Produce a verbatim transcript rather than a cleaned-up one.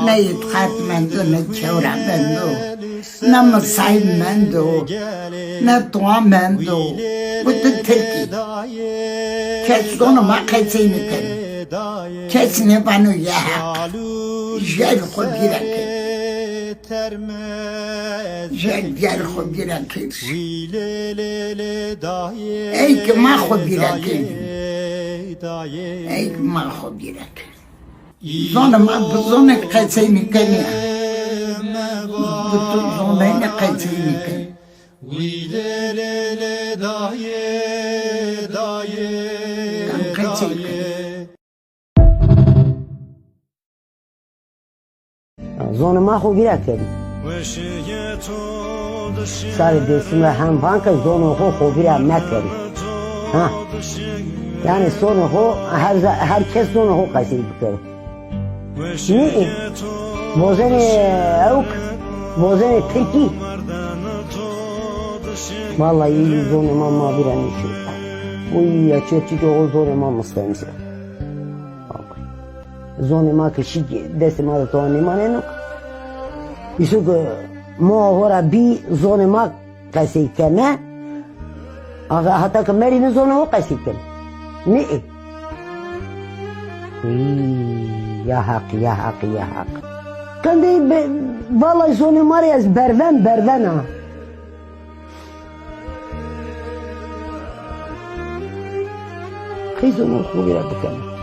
Ne îtqat mendo, ne kewra mendo, ne misayîb mendo, ne toa mendo. Kutin Tirkî. Kes zonê ma qesey nêkeno. Kes nêvano ya Heq. Jer xo vîra keno. Jer, jer xo vîra keno. Ey ke ma xo vîra keno. Ey ke ma xo vîra keno. Zonê ma bi zonê qesey nêkenê ya. Bi tu zonê ne qesey nêkenê. Kan qesey kenê. Zonê ma xo vîra kerî. Sarê Dêrsim ra hem van ke zonê xo xo vîra mekerî. Ha. Yanî zonê xo her za-, her kes zonê xo qesey bikero. Nê, vozenê ewk, vozenê tirkî. Vallahi zonê ma ma vîra nêşo. Uy, ya çê çî ke o zonê ma mistence. Zonê ma ke şî, destê ma de toa nêmaneno. Îso ke ma ho ra bî, zonê ma qesey keme. Aga hata ke merîme zonê ho qesey keme. Nê. Î, ya Heq, ya Heq, ya Heq. Qandê be, vallahi zonê ma rê ez berven, berven a. Qey zonê xo vîra bikeme?